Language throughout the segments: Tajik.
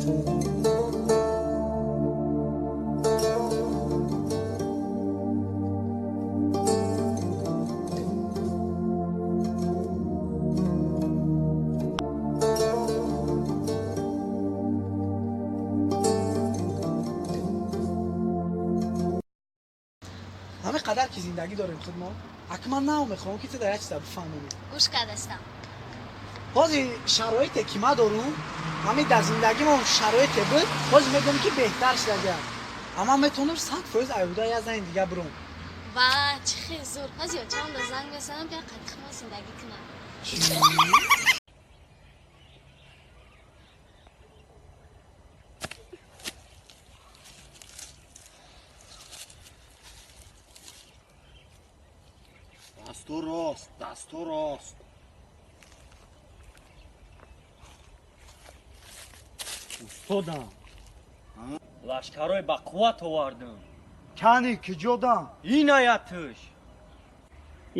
Ҳамин қадар ки зиндагӣ дорем худмо, ака, ман нав мехоҳам, ки ту дар як чиза бифаҳмонӣ. Гӯш кардастам. Ҳозир шароите ки ман дорум, ҳамин дар зиндагимон шароите буд, ҳозир мегӯям, ки беҳтар шудагиам, амма метавонам 100% айҳуда як зани дига биром. Ва чӣ хел зур! Ҳозир очамда занг мезанам, бия қадихи мо зиндагӣ кунам. Дасту рост, дасту рост. Устодам, лашкарҳои ба қувват овардам. Кани, киҷодам? Инаятш.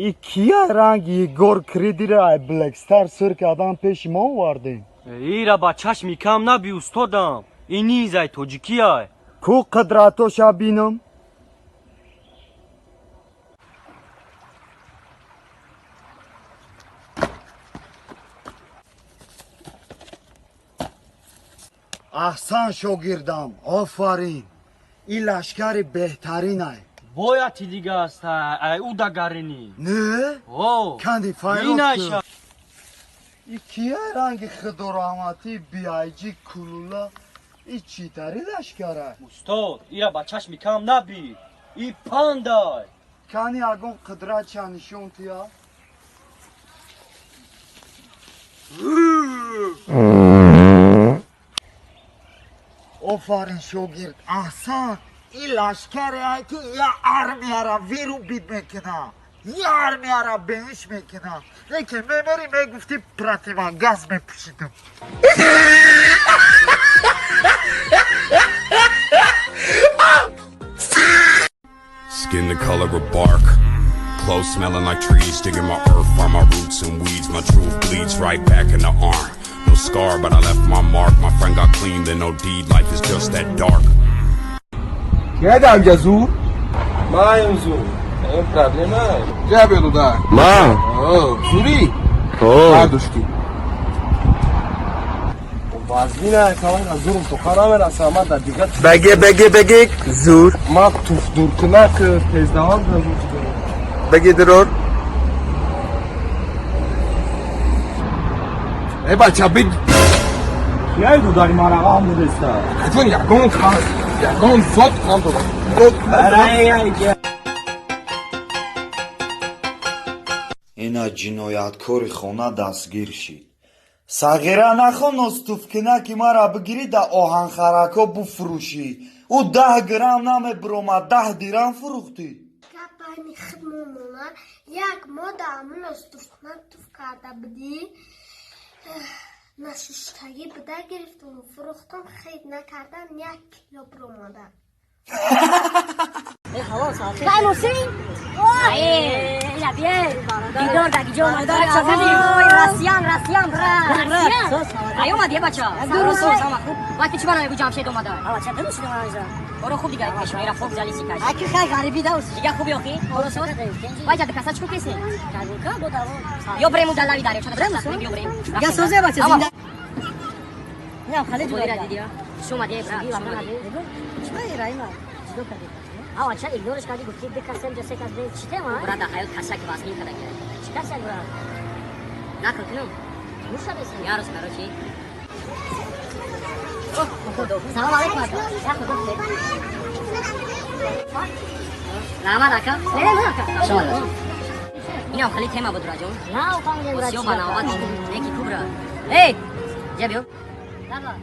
И кия? Ранги Егор Кридира ай Блэкстар сир кардан пеши мо овардем. Ира ба чашми кам наби, устодам, ин низай тоҷикиай. Ку қудратоша бинам. Аҳсан, шогирдам, офарин! Ин лашкари беҳтаринай. Бояти дига аста, ай ӯ дагаринӣ. Не? О. Кани, файрод. Инаша. И кия? Ранги худораҳматӣ биайҷи кулула. И чӣ тари лашкара? Устод, ира ба чашми кам наби, и пандай. Кани, ягон қудратша нишон тия. Офарин, шогирд, аҳсан! Ин лашкаре ки я армияра вырубить мекуна, я армияра беҳиш мекуна. Лекин мемери, мегуфти, противогаз мепӯшидам. Skin the color of bark. Clothes smelling like trees, digging my earth from my roots and weeds. My truth bleeds right back in the arm. No scar, but I left my mark. My friend got clean, then OD'd. Life is just that dark. Quer azul? Маем зур. Проблема. Ҷабе дуда. Ма. Зури? О. Бардошти. Вазмина калан зурм то хара мераса, ма да дига. Беге, беге, беге, зур. Ма туф дуркунак тездаван да зур. Беге дурор. Э, бача, бид. Кияй дудари марағам будеста. Ҷон, ягон кас, ягон зот надорам. Ина ҷинояткори хона дастгир шид. Сағира, нахон ностуфкина, ки мара бигирӣ, да оҳанхарако буфурӯшӣ. Ӯ 10 грамм намебиромад, 10 дирам фурӯхтӣ. Гапайни хидмонона як моҳ дар ҳамин ностуфхона туф карда будӣ, нашуштагӣ буда, гирифтум, фурӯхтум, хид накардан, 1 кило биромада. Vai, Musim! Дидор даги ҷо Россиян, Россиян, брат. Ай омад, е бача. Хуб. Вақти чӣ барои Ҷамшед омада? Оро, хуб, дига пешонира хоб залиси каш. Аки хай ғарибӣ даус. Дига хуби охи? Оро соз? Вай ҷа каса чӣ кеси? Ё брему далави дарё чада брему? Биё брем. Я созе, бача, зинда. Не, хали ҷудо. Дидия. Шума де, брат. Шума де. Чӣ раима? Ҷудо кардӣ. Ава ча игнориш кардӣ, гуфти ди касем ҷа се кас бе чӣ тема? Брат, да ҳаёт касаки вазмин када ки. Чӣ касак, брат? Нақл кунам. Мушабеси. Ярус, короче. Салом алейкум, ака. Я худо. Раҳмат, ака. Не, не, ака. Шума. Инам хеле тема буд, раҷон. На, фаҳмидем, брат. Осиё ба навбат неки кубра. Эй, ҷа биё. Дава.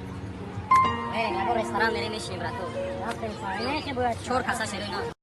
Эй, ягон ресторан мерем, мешинем, брату. Не, хе бояд. Чор каса шерои на.